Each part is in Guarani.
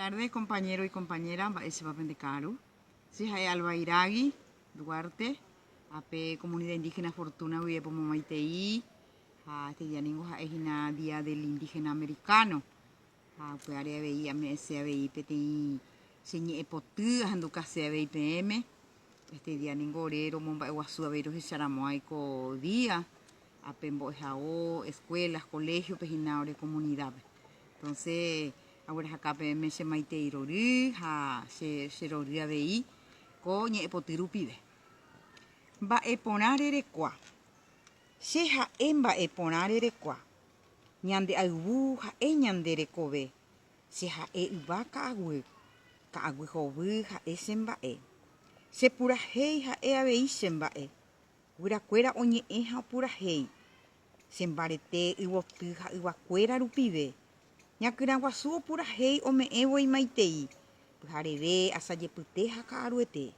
Tarde compañero y compañera, mba'éichapa pende ka'aru. Che ha'e Alba Iragui Duarte, ape comunidad indígena Fortuna guive pomomaitei ha este día ningo ha'e hína día del indígena americano ha upévare avei ame'ẽse avei peteĩ che ñe'ẽpoty ahendukase avei peẽme. Este día ningo ore romomba'eguasu avei rohecharamo'ãi ko día ape mbo'ehao, escuelas, colegio-pe hína ore comunidad-pe. Entonces aguerahaka peẽme che maitei rory ha che che rory avei ko ñe'ẽpoty rupive. Mba'e porã rerekua. Che ha'e mba'e porã rerekua. Ñande ayvu ha'e ñande rekove. Che ha'e yva ka'aguy. Ka'aguy hovy ha'e che mba'e. Che purahéi ha'e avei che mba'e. Guyrakuéra oñe'ẽ ha opurahéi. Che mbarete yvoty ha yvakuéra rupive. Ñakyrã guasu opurahéi ome'ẽvo imaitei, pyhareve, asajepyte ha ka'aruete.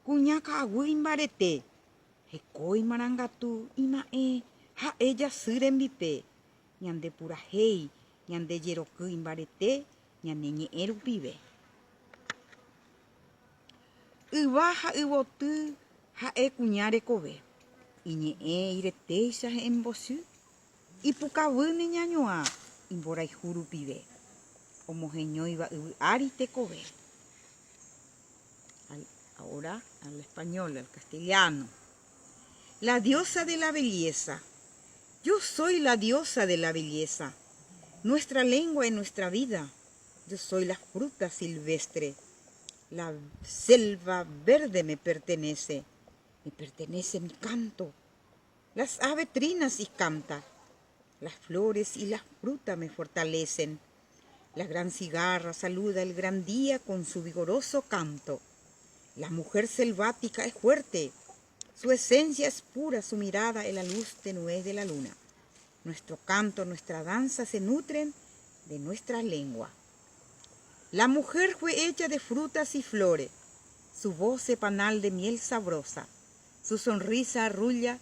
Kuña ka'aguy imbarete, heko imarangatu, ima'ẽ, ha'e jasy rembipe. Ñande purahéi, ñande jeroky imbarete ñane ñe'ẽ rupive. Yva ha yvoty ha'e kuña rekove, iñe'ẽ iretéicha he'ẽmbochy. Ipukavy ne ñañuã imborayhu rupive, omoheñóiva yvy ári tekove. Ahora al español, al castellano. La diosa de la belleza. Yo soy la diosa de la belleza. Nuestra lengua es nuestra vida. Yo soy la fruta silvestre. La selva verde me pertenece. Me pertenece mi canto. Las aves trinas y canta. Las flores y las frutas me fortalecen. La gran cigarra saluda el gran día con su vigoroso canto. La mujer selvática es fuerte. Su esencia es pura, su mirada es la luz tenue de la luna. Nuestro canto, nuestra danza se nutren de nuestra lengua. La mujer fue hecha de frutas y flores. Su voz es panal de miel sabrosa. Su sonrisa arrulla,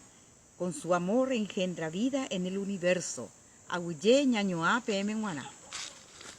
con su amor engendra vida en el universo. Aguyje ñañuã peẽme g̃uarã.